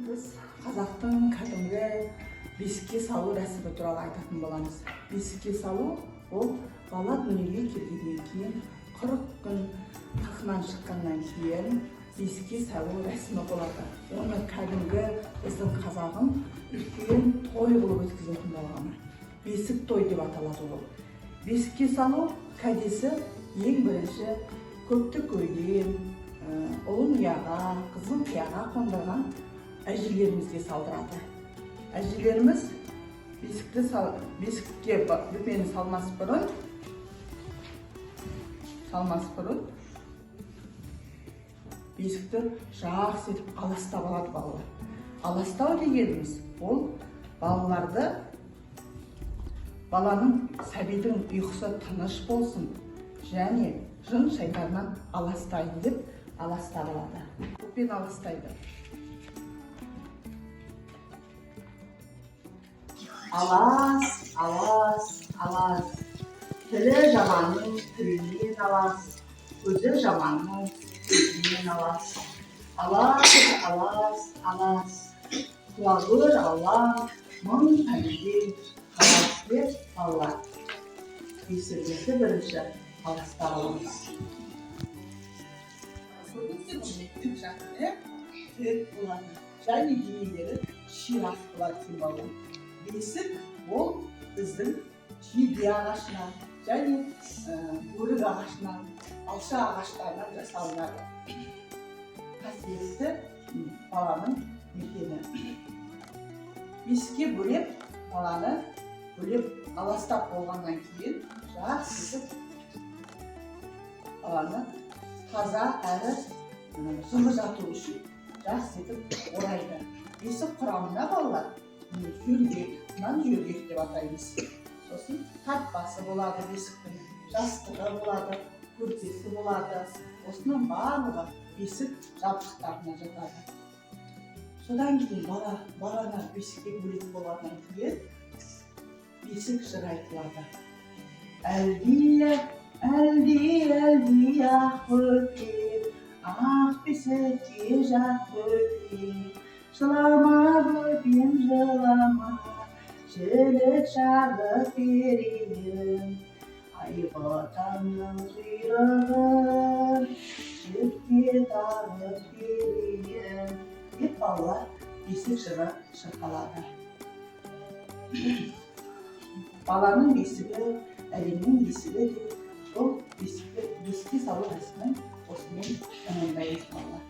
Біз қазақтың кәдімгі бесікке салу рәсімі туралы айтатын боламыз. Бесікке салу ол бала дүниеге келгеннен кейін 40 күн қырқынан шыққаннан кейін бесікке салу рәсімі болады. Оны кәдімгі біздің қазағым үлкен той қылып өткізетін болған. Бесік той деп аталады ол. Бесікке салу кәдесі ең бірінші көпті көрген, ұлын ұяға, қызын қияға қондырған әжелерімізге салдырады. Әжелеріміз бесікті сал, бесікке бөпені салмас бұрын бесікті жақсы етіп аластап алады, балалар. Аластау дегеніміз ол балаларды, баланың, сәбидің ұйқысы тыныш болсын және жын шайтаннан аластайын деп аластап алады. Бөпені аластайды. Алас, алас, алас. Тілі жаманның тілінен алас, көзі жаманның көзінен алас. Алас, алас, алас. Құлагөр Алла мың пәледен қалас деп, балалар. Бесігімізді бірінші аластап аламыз. Көрдіңіздер ме, тік жатыр, иә? Тік болады. Және денелері ширақ болады екен, балалар. Бесік ол біздің жиде ағашынан және өрік ағашынан, алша ағаштарынан жасалынады. Қасиетті баланың мекені. Бесікке бөлеп, баланы бөлеп аластап болғаннан кейін жақсы етіп баланы таза әрі жылы жату үшін жақсы етіп орайды. Бесік құрамына, балалар, жөргек, мынаны жөргек деп атаймыз. Сосын тартпасы болады бесіктің, жастығы болады, көрпесі болады. Осының барлығы бесік жабдықтарына жатады. Содан кейін баланы бесікке бөлек болғаннан кейін бесік жыры айтылады. Әлди, әлди, әлди, ақ бөпем, ақ бесікке жат, бөпем. Жылама, бөпем, жылама, жілік жағып берейін. Айбатамның құйрығын жіпке тағып берейін деп, балалар, бесік жыры шырқалады. Баланың бесігі әлемнің есігі деп, сол бесікке салу рәсімін осымен тәмамдаймыз, балалар.